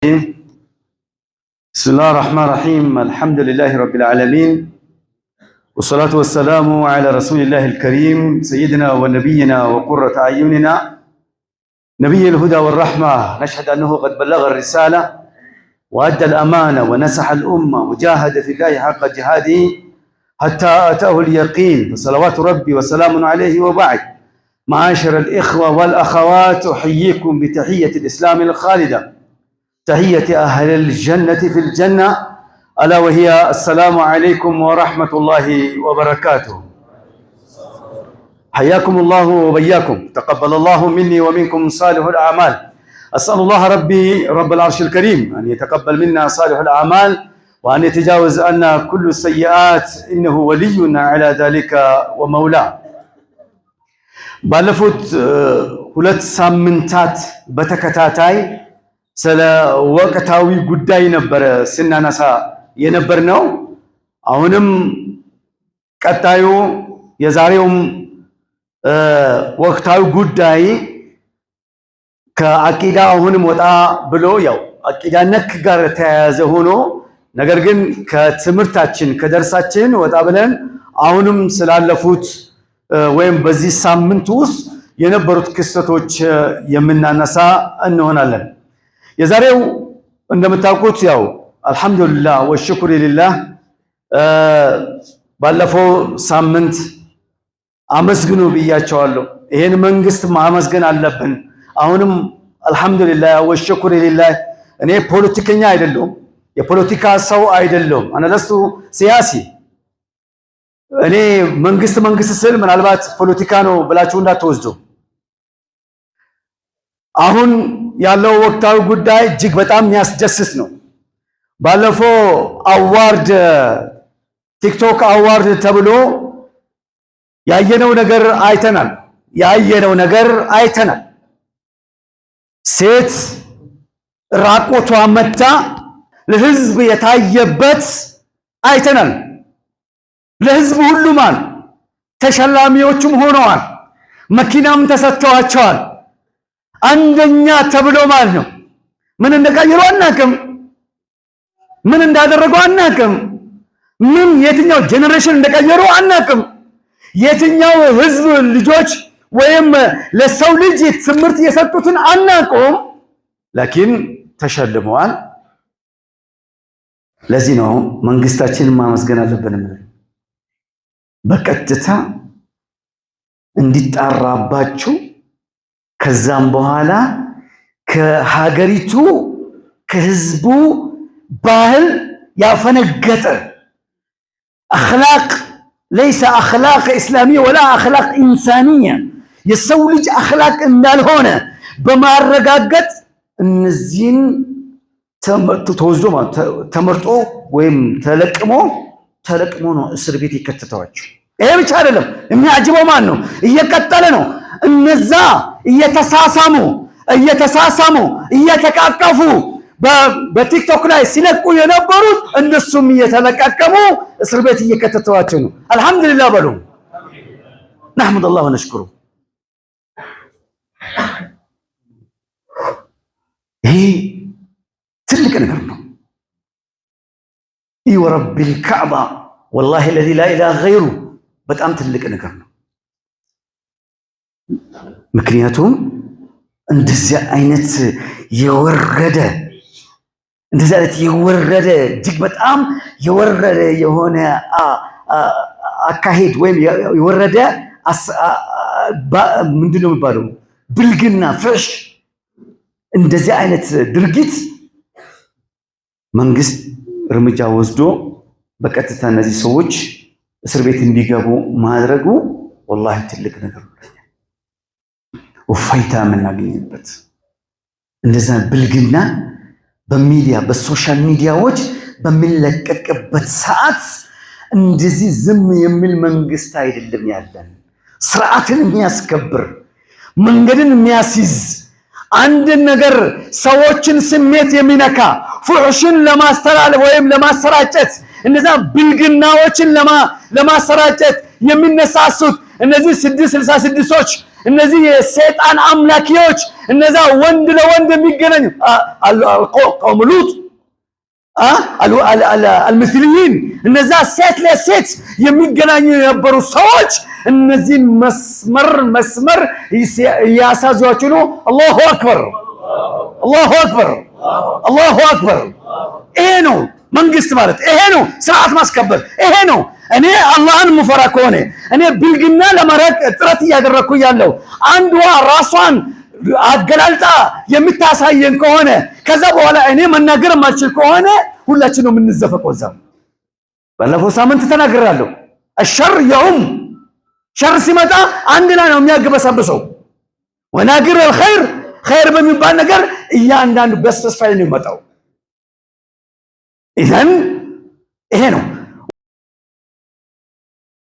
بسم الله الرحمن الرحيم. الحمد لله رب العالمين، والصلاة والسلام على رسول الله الكريم، سيدنا ونبينا وقرة أعيننا، نبي الهدى والرحمة. نشهد أنه قد بلغ الرسالة وأدى الأمانة ونصح الأمة وجاهد في الله حق جهاده حتى أتاه اليقين، فصلوات ربي وسلام عليه. وبعد، معاشر الإخوة والأخوات، أحييكم بتحية الإسلام الخالدة، تحية أهل الجنة في الجنة، ألا وهي السلام عليكم ورحمة الله وبركاته. حياكم الله وبياكم، تقبل الله مني ومنكم صالح الأعمال. أسأل الله ربي رب العرش الكريم أن يتقبل منا صالح الأعمال وأن يتجاوز عنا كل السيئات، إنه ولينا على ذلك ومولاه. ባለፉት 2 ሳምንታት በተከታታይ ስለ ወቅታዊ ጉዳይ ነበረ ስናነሳ የነበር ነው። አሁንም ቀጣዩ የዛሬውም ወቅታዊ ጉዳይ ከአቂዳ አሁንም ወጣ ብሎ፣ ያው አቂዳ ነክ ጋር ተያያዘ ሆኖ፣ ነገር ግን ከትምህርታችን ከደርሳችን ወጣ ብለን አሁንም ስላለፉት ወይም በዚህ ሳምንት ውስጥ የነበሩት ክስተቶች የምናነሳ እንሆናለን። የዛሬው እንደምታውቁት ያው አልሐምዱሊላህ ወሽኩር ሊላህ፣ ባለፈው ሳምንት አመስግኑ ብያቸዋለሁ። ይሄን መንግስት ማመስገን አለብን። አሁንም አልሐምዱሊላህ ወሽኩር ሊላህ። እኔ ፖለቲከኛ አይደለሁም፣ የፖለቲካ ሰው አይደለሁም። أنا لست سياسي። እኔ መንግስት መንግስት ስል ምናልባት ፖለቲካ ነው ብላችሁ እንዳትወስዱ። አሁን ያለው ወቅታዊ ጉዳይ እጅግ በጣም የሚያስደስት ነው። ባለፈው award፣ TikTok award ተብሎ ያየነው ነገር አይተናል። ያየነው ነገር አይተናል። ሴት ራቆቷ መታ ለህዝብ የታየበት አይተናል። ለህዝብ ሁሉ ማን ተሸላሚዎቹም ሆነዋል። መኪናም ተሰጥተዋቸዋል። አንደኛ ተብሎ ማለት ነው። ምን እንደቀየሩ አናውቅም። ምን እንዳደረጉ አናውቅም። ምን የትኛው generation እንደቀየሩ አናውቅም። የትኛው ህዝብ ልጆች ወይም ለሰው ልጅ ትምህርት የሰጡትን አናውቅም። لكن ተሸልመዋል። ለዚህ ነው መንግስታችንን ማመስገን አለብን። በቀጥታ እንዲጣራባቸው፣ ከዛም በኋላ ከሀገሪቱ ከህዝቡ ባህል ያፈነገጠ أخلاق، ليس أخلاق إسلامية ولا أخلاق إنسانية፣ የሰው ልጅ أخلاق እንዳልሆነ በማረጋገጥ እነዚህን ተወስዶ፣ ተመርጦ ወይም ተለቅሞ ተለቅሞ ነው እስር ቤት የከተተዋቸው። ይሄ ብቻ አይደለም። የሚያጅበው ማን ነው? እየቀጠለ ነው። እነዛ እየተሳሳሙ እየተሳሳሙ እየተቃቀፉ በ TikTok ላይ ሲለቁ የነበሩት እነሱም እየተለቃቀሙ እስር ቤት እየከተተዋቸው ነው። አልሐምዱሊላህ በሉ። نحمد الله ونشكره። ይሄ ትልቅ ነገር ነው። ورب الكعبة، والله الذي لا إله غيره፣ በጣም ትልቅ ነገር ነው። ምክንያቱም እንደዚህ አይነት የወረደ፣ እንደዚህ አይነት የወረደ፣ እጅግ በጣም የወረደ የሆነ አካሄድ ወይም የወረደ፣ ምንድን ነው የሚባለው፣ ብልግና፣ فحش፣ እንደዚህ አይነት ድርጊት መንግስት እርምጃ ወስዶ በቀጥታ እነዚህ ሰዎች እስር ቤት እንዲገቡ ማድረጉ ወላሂ ትልቅ ነገር ነው። እፎይታ የምናገኝበት፣ እንደዛ ብልግና በሚዲያ፣ በ social ሚዲያዎች በሚለቀቅበት ሰዓት እንደዚህ ዝም የሚል መንግስት አይደለም ያለን። ስርዓትን የሚያስከብር፣ መንገድን የሚያስይዝ፣ አንድን ነገር ሰዎችን ስሜት የሚነካ فحش ን ለማስተላለፍ ወይም ለማሰራጨት፣ እነዛ ብልግናዎችን ለማሰራጨት የሚነሳሱት እነዚህ 666ቶች እነዚህ የሰይጣን አምላኪዎች፣ እነዛ ወንድ ለወንድ የሚገናኙ قوم لوط፣ المثليين፣ እነዛ ሴት ለሴት የሚገናኙ የነበሩ ሰዎች እነዚህን መስመር መስመር እያሳዟቸው ነው። الله أكبر፣ الله أكبر፣ الله أكبر። ይሄ ነው መንግስት ማለት፣ ይሄ ነው ስርዓት ማስከበር፣ ይሄ ነው። እኔ አላህን ምፈራ ከሆነ፣ እኔ ብልግና ለመራቅ ጥረት እያደረግኩ ያለው አንዷ ራሷን አገላልጣ የምታሳየን ከሆነ፣ ከዛ በኋላ እኔ መናገር የማልችል ከሆነ ሁላችን ነው የምንዘፈቀው። እዛ ባለፈው ሳምንት ተናግሬያለሁ። الشر يعم፣ ሸር ሲመጣ አንድ ላይ ነው የሚያግበሰብሰው። وناكر الخير፣ ኸይር በሚባል ነገር እያንዳንዱ በስተስፋ ነው የሚመጣው። إذن ይሄ ነው።